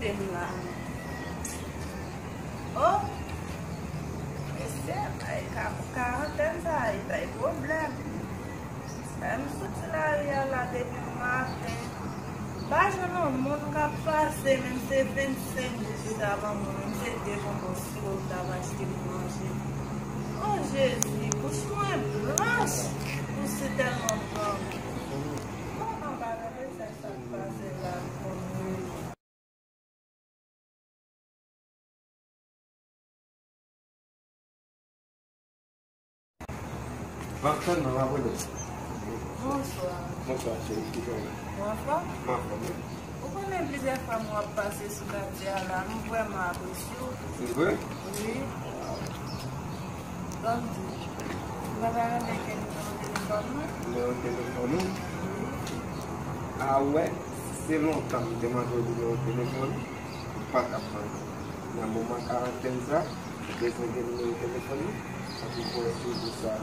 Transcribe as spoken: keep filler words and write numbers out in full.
M la. Oh, mesye, ay, ka-, karantèn sa, e bay pwoblèm. Lè m soti lari a la depi maten, m pa jwenn yon moun k ap pase, menm se vennsenk goud yo ta ban mwen, menm se de bonbon siwo yo ta va achte pou manje. Oh, Jezi, bouch mwen blanch, bouch se tèlman blanch. Bon, anba nan mesaj sa k pase la, m konn mouri. M ap tann nan, m ap rele. Bonswa. Bonswa, cheri. Ki jan w ye? Ou anfòm? M anfòm, wi. Ou konnen plizyè fwa m wè w ap pase sou katye a la, m vrèman apresye w. Se vre? Wi. Ban m di w, ou pa ta renmen ke nimewo telefòn mwen? Nimewo telefòn ou? Wi. A wè, si se lontan m te mande w nimewo telefòn ou, ou pa t ap mande. Nan moman karantèn sa, ou bezwen gen nimewo telefòn ou, epi pou w enskri pou sa.